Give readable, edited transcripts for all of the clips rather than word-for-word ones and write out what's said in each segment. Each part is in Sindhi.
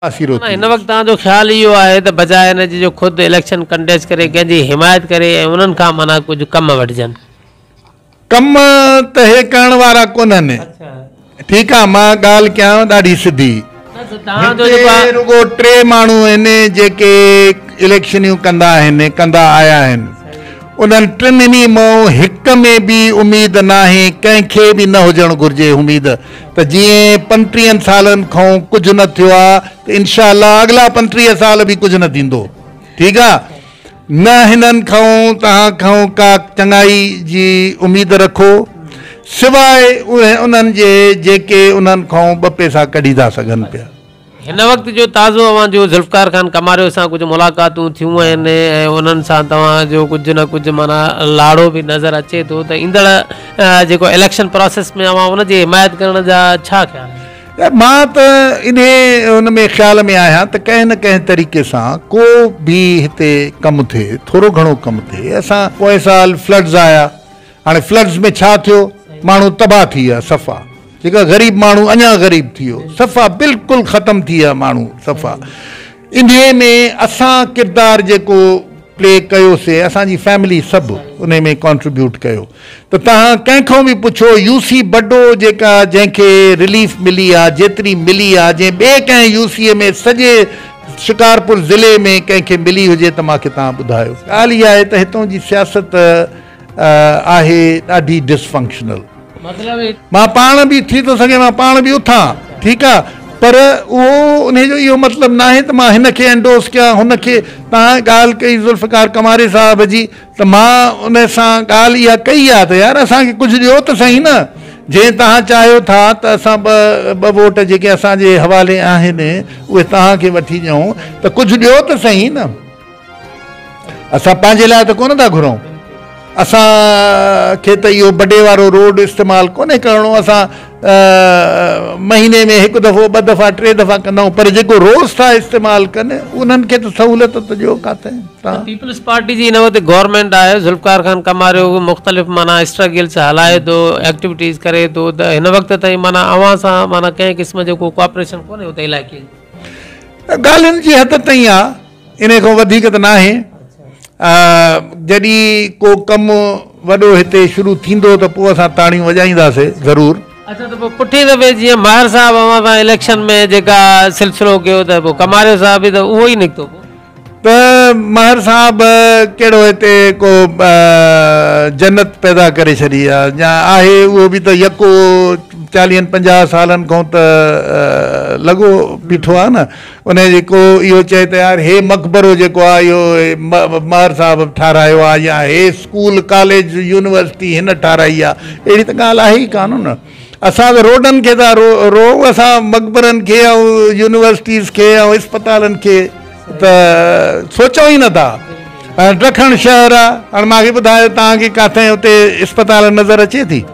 پاسيرو ٿي هن وقت توهان جو خيال اهو آهي ته بجاء ان جي جو خود اليڪشن ڪنٽيسٽ ڪري ڪنهن جي حمايت ڪري ۽ انهن کان معنيٰ ڪجهه ڪم وٺجن. ڪم ته هي ڪرڻ وارا ڪونهن. ٺيڪ آ مان ڳالهه ڪيان ڏاڍي سڌي. هتي رڳو ٽي ماڻهو آهن جيڪي اليڪشنيون ڪندا آهن ڪندا آيا آهن انهن ٽنهي مئون هڪ ۾ به اميد ناهي ڪنهن کي به نه هجڻ گهرجي اميد ته جيئن پنٽيهن سالن کئون ڪجهه نه ٿيو آ ته انشاء الله اڳلا 35 سال به ڪجهه نه ٿيندو ٺيڪ آ نه هنن کئون توهان کئون ڪا چڱائي جي اميد رکو سواء انهن جي جيڪي انهن کئون ٻه پئسا ڪڍي ٿا سگهن پيا. هن وقت جو تازو اوهان جو ذوالفقار خان ڪماريو سان ڪجهه ملاقاتون ٿيون آهن ۽ انهن سان توهان جو ڪجهه نه ڪجهه معنيٰ لاڙو به نظر اچي ٿو ته ايندڙ جيڪو اليڪشن پراسيس ۾ اوهان ان جي حمايت ڪرڻ جا ڇا خيال آهن؟ مان ته انهي ان ۾ خيال ۾ آهيان ته ڪنهن نه ڪنهن طريقي سان ڪو به هتي ڪم ٿئي ٿورو گهڻو ڪم ٿئي اسان پوئين سال فلڊز آيا هاڻي فلڊز ۾ ڇا ٿيو ماڻهو تباهه ٿي ويا صفا جيڪا غريب ماڻهو اڃا غريب ٿي ويو صفا بلڪل ختم ٿي ويا ماڻهو صفا انهي ۾ اسان ڪردار جيڪو پلي ڪيوسي اسان جي فيملي سڀ انهي ۾ ڪانٽريبيوٽ ڪيو ته توهان ڪنهن کان به پڇو يو سي بڊو جيڪا جنهن کي رليف ملي آ جيتري ملي آ جنهن ٻئي ڪنهن يو سي ۾ سڄي شڪارپور ضلعي ۾ ڪنهن کي ملي هجي ته مان کي توهان ٻڌايو ڳالهه اها آهي ته هتون جي سياست آهي ڏاڍي ڊسفنڪشنل مان پاڻ به ٿي ٿو سگهي مان پاڻ به اٿان ٺيڪ آ پر اهو انهي جو اهو مطلب ناهي ته مان هن کي انڊوس ڪيان هن کي توهان ڳالهه ڪئي ذوالفقار ڪماري صاحب جي ته مان ان سان ڳالهه اها ڪئي آ ته يار اسان کي ڪجهه ڏيو ته سهي نه جي توهان چاهيو ٿا ته اسان ٻه ووٽ جيڪي اسان جي حوالي آهن اهي توهان کي وٺي ڏيون ته ڪجهه ڏيو ته سهي نه. اسان پنهنجي لاء ته ڪونه ٿا گهرون اسان کي ته اهو بڊي وارو روڊ استعمال ڪونهي ڪرڻو اسان مهيني ۾ هڪ دفعو ٻه دفعا ٽي دفعا ڪندا آهيون پر جيڪو روز ٿا استعمال ڪن انهن کي ته سهولت ته ڏيو ڪاٿي تان پيپلز پارٽي جي هن وقت گورنمينٽ آهي ذوالفقار خان ڪماريو مختلف معنيٰ اسٽرگلس هلائي ٿو ايڪٽيوٽيز ڪري ٿو ته هن وقت تائين معنيٰ اوهان سان معنيٰ ڪنهن قسم جو ڪو ڪوآپريشن ڪونهي اتي علائقي ڳالهين جي حد تائين آ انهي کان وڌيڪ ته ناهي. جڏهن ڪو ڪم وڏو هتي شروع ٿيندو ته پوء اسان تاڙيون وڄائينداسي ضرور. اڇا ته پوء پٺئين دفعي جيئن مهر صاحب اوهان سان اليڪشن ۾ جيڪا سلسلو ڪيو ته پوء ڪماريو صاحب به ته اهو ئي نڪتو پوء. ته مهر صاحب ڪهڙو هتي ڪو جنت پيدا ڪري ڇڏي آ يا آهي اهو به ته يڪو چاليهن پنجاهه سالن کان ته لڳو بيٺو آ نه. انهيء جي ڪو اهو چئي ته يار هي مقبرو جيڪو آهي اهو مهر صاحب ٺارايو آهي يا هي اسڪول ڪاليج يونيورسٽي هن ٺاراهي آهي اهڙي ته ڳالهه آهي ئي ڪانه نه اسان ته روڊن کي ٿا روئون اسان مقبرن کي ۽ يونيورسٽيز کي ۽ اسپتالن کي ته سوچون ئي نٿا هاڻي ڊکڻ شهر آهي هاڻي مانکي ٻڌايو توهان کي ڪاٿي اتي اسپتال نظر اچي ٿي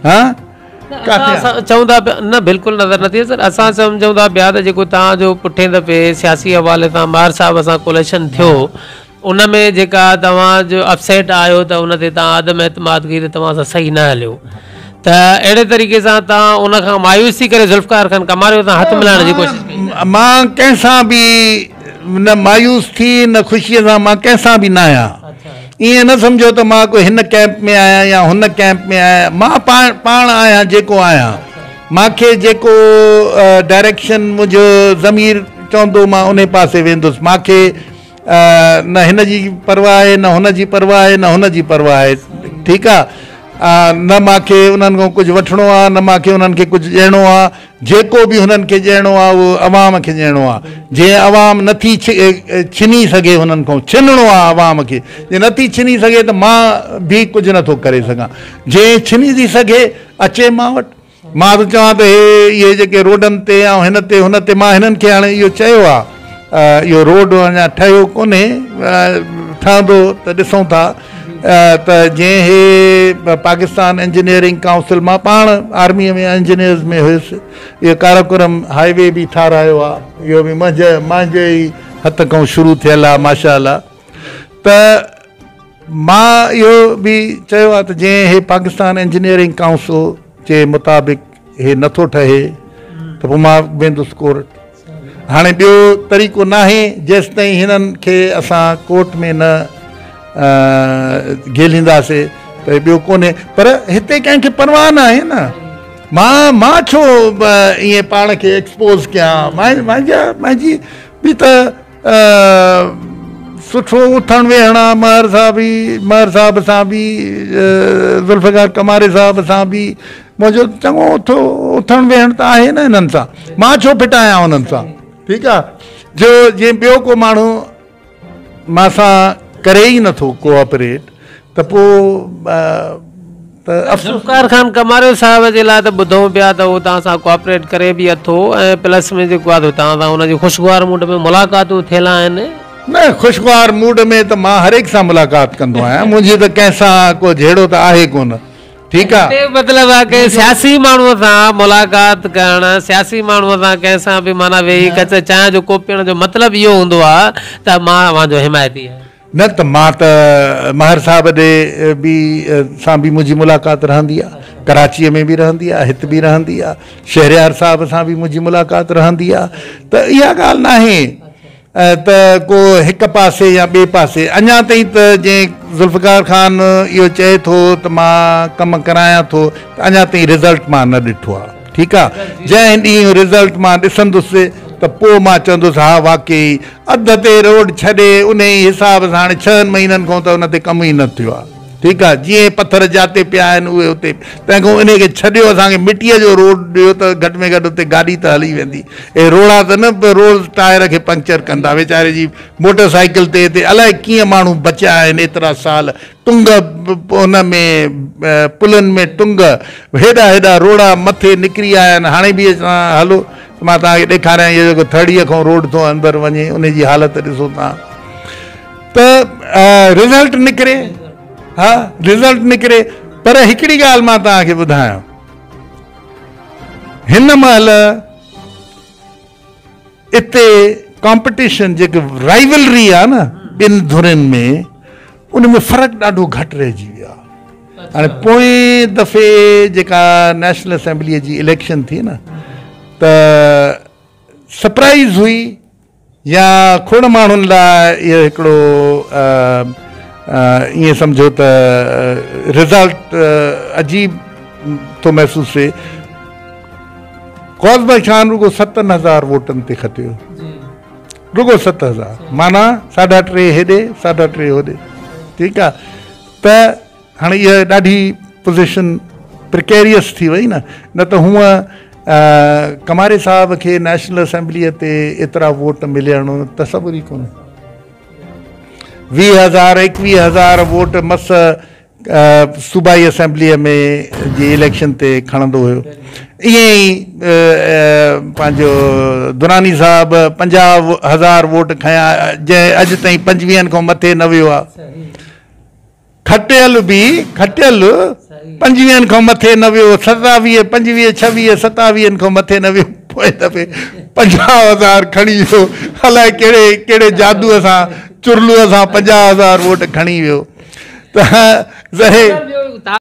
ها ڪاٿي آ؟ چئون ٿا پيا نه بلڪل نظر نٿي اچي سر اسان سمجهون ٿا پيا ته جيڪو توهان جو پٺين دفعي سياسي حوالي سان مهر صاحب سان ڪوليشن ٿيو ان ۾ جيڪا توهان جو اپسيٽ آيو ته ان تي توهان عدم اعتماد ڪئي ته توهان سان صحيح نه هليو ته اهڙي طريقي سان توهان ان کان مايوس ٿي ڪري ذوالفقار خان ڪماريو سان هٿ ملائڻ جي ڪوشش ڪئي نه. مان ڪنهن سان به نه مايوس ٿي نه خوشيء سان مان ڪنهن سان به نه آهيان. ائين نه سمجهو ته مان ڪو هن ڪئمپ ۾ آهيان يا هن ڪئمپ ۾ آهيان، مان پاڻ آهيان جيڪو آهيان، مان کي جيڪو ڊائريڪشن منهنجو ضمير چوندو مان انهي پاسي ويندس، مان کي نه هن جي پرواهه آهي نه هن جي پرواهه آهي نه هن جي پرواهه آهي، ٺيڪ آهي، نه مان کي انهن کان ڪجهه وٺڻو آهي نه مان کي انهن کي ڪجهه ڏيڻو آهي. جيڪو به هنن کي ڏيڻو آ اهو عوام کي ڏيڻو آ، جي عوام نه ٿي ڇني سگهي هنن کان ڇنڻو آ عوام کي، جي نه ٿي ڇني سگهي ته مان به ڪجهه نه ٿو ڪري سگهان، جي ڇني ٿي سگهي اچي مان وٽ، مان ٿو چوان ته هي اهي جيڪي روڊن تي ۽ هن تي هن تي مان هنن کي هاڻي اهو چيو آ اهو روڊ اڃا ٺهيو ڪونهي ٺهندو ته ڏسون ٿا. ته جنهن هي پاڪستان انجنيئرنگ ڪائونسل مان پاڻ آرميء ۾ انجنيئرز ۾ هيس اهو قراقرم هاء وي به ٺارايو آ اهو به منهنجي منهنجي ئي هٿ کان شروع ٿيل آ ماشاء الله ته مان اهو به چيو آ ته جنهن هي پاڪستان انجنيئرنگ ڪائونسل جي مطابق هي نٿو ٺهي ته پوء مان ويندس ڪورٽ. هاڻي ٻيو طريقو ناهي جيستائين هنن کي اسان ڪورٽ ۾ نه گهلينداسي ته ٻيو ڪونهي پر هتي ڪنهن کي پرواهه ناهي نه مان مان ڇو ائين پاڻ کي ايڪسپوز ڪيان منهنجي به ته سٺو اٿڻ ويهڻ آ مهر صاحب مهر صاحب سان به ذوالفقار ڪماري صاحب سان به منهنجو چڱو اٿو اٿڻ ويهڻ ته آهي نه انهن سان مان ڇو ڦٽايان انهن سان ٺيڪ آ جو جي ٻيو ڪو ماڻهو مان سان ڪري ئي نٿو ڪوآپريٽ ته پوء ته افسوس. ذوالفقار خان ڪماريو صاحب جي لاء ته ٻڌون پيا ته هو توهان سان ڪوآپريٽ ڪري به اٿو ۽ پلس ۾ جيڪو آهي سو توهان سان ان جي خوشگوار موڊ ۾ ملاقاتون ٿيل آهن. نه خوشگوار موڊ ۾ ته مان هر هڪ سان ملاقات ڪندو آهيان منهنجي ته ڪنهن سان ڪو جهيڙو ته آهي ڪونه ٺيڪ آ. هتي مطلب آ ڪنهن سياسي ماڻهو سان ملاقات ڪرڻ سياسي ماڻهو سان ڪنهن سان به معنيٰ ويهي ڪچ چانهه جو ڪوپ پيئڻ جو مطلب اهو هوندو آ ته مان اوهان جو حمايتي آهيان. نه ته مان ته مهر صاحب ڏي به سان به منهنجي ملاقات رهندي آ ڪراچيء ۾ به رهندي آ هت به رهندي آ شهريار صاحب سان به منهنجي ملاقات رهندي آ ته اها ڳالهه ناهي ته ڪو هڪ پاسي يا ٻئي پاسي اڃا تائين ته جنهن ذوالفقار خان اهو چئي ٿو ته مان ڪم ڪرايان ٿو ته اڃا تائين رزلٽ مان نه ڏٺو آ ٺيڪ آ جنهن ڏينهن رزلٽ مان ڏسندس ته پوء مان چوندس ها واقعي اڌ تي روڊ ڇڏي انهي حساب سان هاڻي ڇهن مهينن کان ته ان تي ڪم ئي نه ٿيو آ ٺيڪ آ جيئن پٿر جاتي پيا آهن اهي اتي تنهن کان انهي کي ڇڏيو اسان کي مٽيء جو روڊ ڏيو ته گهٽ ۾ گهٽ اتي گاڏي ته هلي ويندي اهي روڙا ته نه روز ٽائر کي پنڪچر ڪندا ويچاري جي موٽر سائيڪل تي هتي الائي ڪيئن ماڻهو بچيا آهن ايترا سال ٽنگ ان ۾ پلن ۾ ٽنگ هيڏا هيڏا روڙا مٿي نڪري آيا آهن هاڻي به اسان هلو ته مان توهان کي ڏيکاريان اهو جيڪو ٿڙيء کان روڊ ٿو اندر وڃي ان جي حالت ڏسو توهان ته رزلٽ نڪري ها رزلٽ نڪري پر هڪڙي ڳالهه مان توهان کي ٻڌايان هن مهل اتي ڪامپٽيشن جيڪي رائيولري آ نه ٻن ڌرين ۾ ان ۾ فرق ڏاڍو گهٽ رهجي ويو آ هاڻي پوئين دفعي جيڪا نيشنل اسيمبليء جي اليڪشن ٿي نه ته سرپرائز هئي يا کوڙ ماڻهن لاء اهو هڪڙو ائين سمجهو ته رزلٽ عجيب ٿو محسوس ٿئي. غوث بخش خان رڳو 7000 ووٽن تي کٽيو، رڳو 7000، معنيٰ ساڍا ٽي هيڏي ساڍا ٽي هوڏي، ٺيڪ آ. ته هاڻي اها ڏاڍي پوزيشن پريڪيريس ٿي وئي نه، نه ته هونء ڪماري صاحب کي نيشنل اسيمبليء تي ايترا ووٽ ملڻ تصور ئي ڪونهي. 20,000 21,000 ووٽ مس صوبائي اسيمبليء ۾ جي اليڪشن تي کڻندو هيو. ائين ئي پنهنجو دراني صاحب 50,000 ووٽ کنيا، جنهن اڄ تائين 25 کان مٿي نه ويو آهي. کٽيل به کٽيل 25 کان مٿي نه ويو، 27، 25، 26، 27 کان مٿي نه ويو. پوئين دفعي 50,000 کڻي ويو، الائي ڪهڙي ڪهڙي جادوء سان چرلوء سان 50,000 ووٽ کڻي ويو. ته ذري.